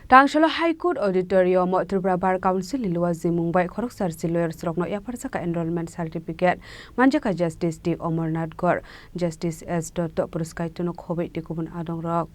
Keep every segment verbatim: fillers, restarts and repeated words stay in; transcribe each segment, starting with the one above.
Tangsalo High Court Auditorium o Tripura Bar Council ni luwa jimung bai khoroksa rchi lawyers rokno yapharjakha enrollment certificate manjakha Justice T Amarnath Gore, Justice S Dotto, Puruskaitono Khoboi tei kubun adongrok.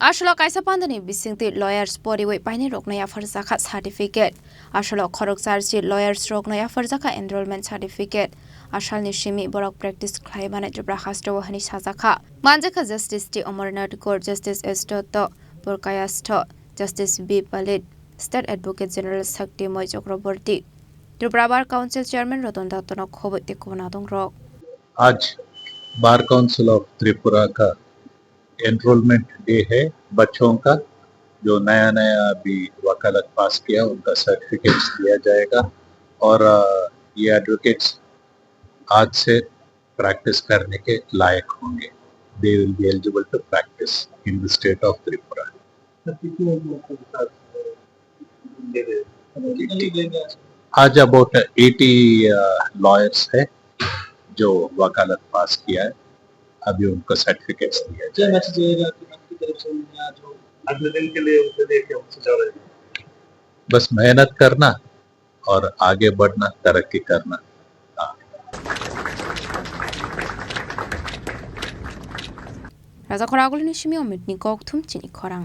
Aswk kaisa pandani bisingtwi lawyers poriwi painai rokno yapharjakha certificate. Aswk khoroksa rchi lawyers rokno yapharjakha enrollment certificate. Asalni simi borok practice khlai mani Tripura hasteo hwnwi sajakha. Manjakha Justice T Amarnath Gore, Justice S Dotto, Purkayastho, Justice B Palit, State Advocate General Shakti Moy Chakraborty, Tripura Bar Council Chairman Ratan Dotto no khoboi tei kubun adongrok. आज bar council of Tripura का enrolment day है बच्चों का। जो नया नया अभी वकालत पास किया, उनका सर्टिफिकेट्स दिया जाएगा और, अ, ये एडवोकेट्स आज से प्रैक्टिस करने के लायक होंगे। They will be eligible to practice in the state of Tripura। आज अबाउट एटी लॉयर्स है जो वकालत पास किया है, अभी उनको सर्टिफिकेट्स दिया जाए। क्या मैसेज रहेगा कि आपकी तरफ से उन्हें आज वो अगले दिन के लिए उनके लिए क्या मैसेज आ रहा है? बस मेहनत करना और आगे बढ़ना, तरक्की करना। हाँ। Raja Khoragulini simi Omitni kokthum chini khorang.